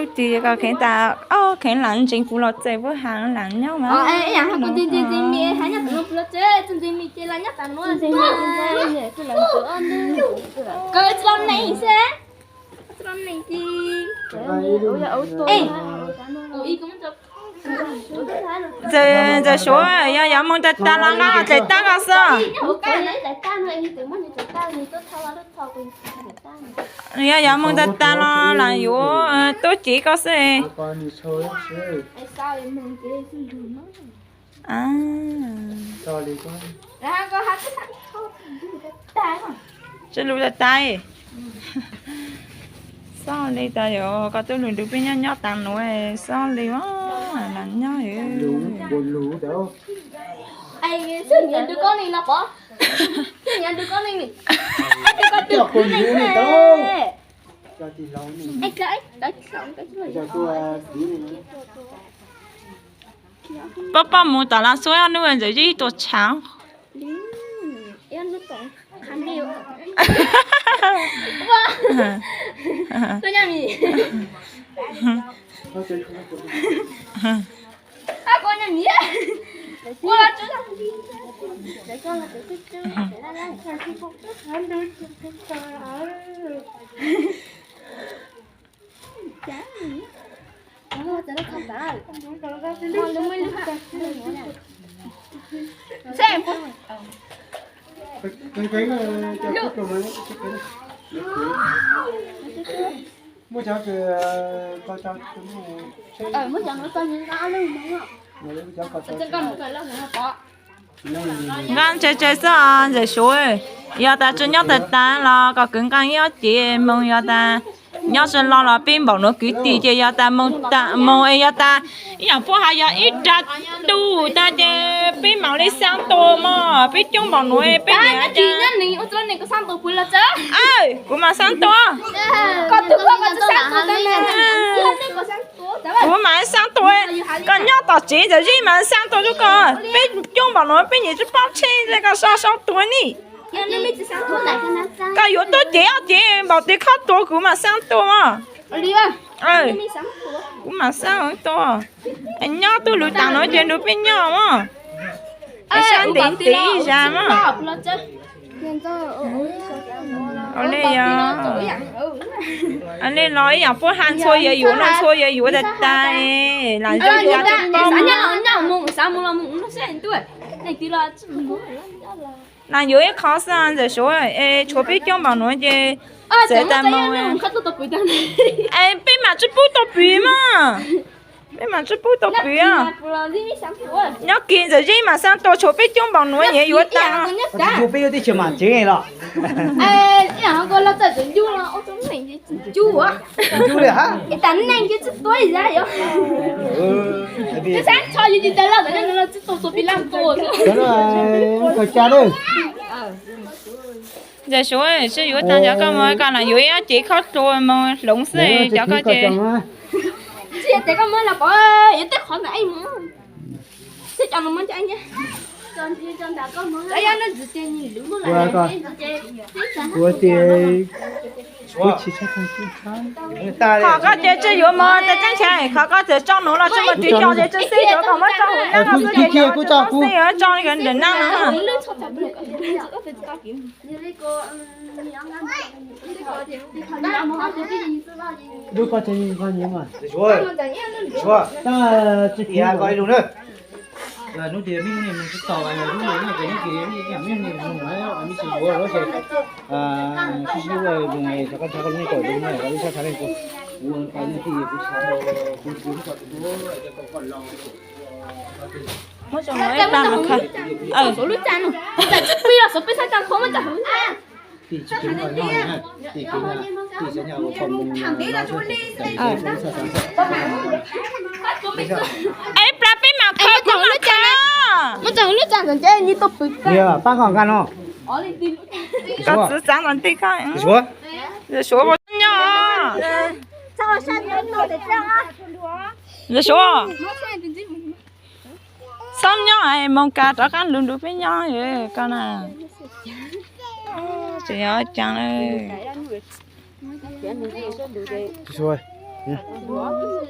Tus twg kheev tas, o, kheev lam ntseeg kuv los txawm puab has lam nyob mas. Ntxawm Suav, yog yuav moog tag tag los nqa daim tag koj xwb. Yog yuav moog tag tag los lam yuav tub cev koj xwb. Tsi lug tag tag. Xob li tas yog koj tub lug nrug peb nyob nyob taag nuav, xob li mas lam nyob. Poj poj mus tom Lav Xuab ob nub ntxawm Zij tuaj tshaav. Nqaa tsawg tsawg xwb os ntxawm Suav, yog tas tsi nyob tag tag los koj kwv nqaa ib ob cev moog, yog tas nyob tsi lug los peb npaum nuav kwv tij ces yog tas moog, moog es yog tas ib yaam puab has yog ib dag tug tag ces peb mam li xaa tua mog, peb coob npaum nuav peb niam kuv mam xaa tua. Kuv mam xaa tua, koj nyob tom tsev ntxawm Zij mam xaa tua rua koj, peb coob npaum nuav peb niam tsi paub tsheb, koj sau sau tua ni. Koj yuav tub cev ob cev npaum twg koj tua kuv mam xaa tua. Kuv mam xaa tua. Nyob tub lug taag nuav ces nrug peb nyob mog. Sab ntev ntev zag mog. Ua le yog, ua le los ib yaam puab has ntxhua yog yuav, noj ntxhua yog yuav tag tag, lam zoo yog tsi paub. Lam yuav ib qho xwb ntxawm Suav, es tshuav peb coob npaum nuav ces txawm tas moog, peb mam tsi pub tau pw mog. Peb mam tsi pub tau pw. Nyob kis ntxawm Zij mam xaa tua, tshuav peb coob npaum nuav nyiam yuav tas. Peb yuav teb chaws mam tsev los. Ntxawm Suav, tsi yuav tas cov koj moog, koj lam yuav ib ob cev khaub dluag moog hloov xwb cov koj ces. Qhov koj ces tsi yuav moog tas caab nrhiav, qhov koj txawm tso nuav los tsi muaj tug coj ces tsi xib, cov koj muab tso huv nab no xwb ces yog tso ntawm nab no. Es plag peb mam khaws, koj mam khaws. Pab kom nqa no. Koj txwv txav ntawm ntej koj. Suav, Suav, Suav, moog kas rov qab lug nrug peb nyob koj na. Tseem yog caag lawm. Tus duav.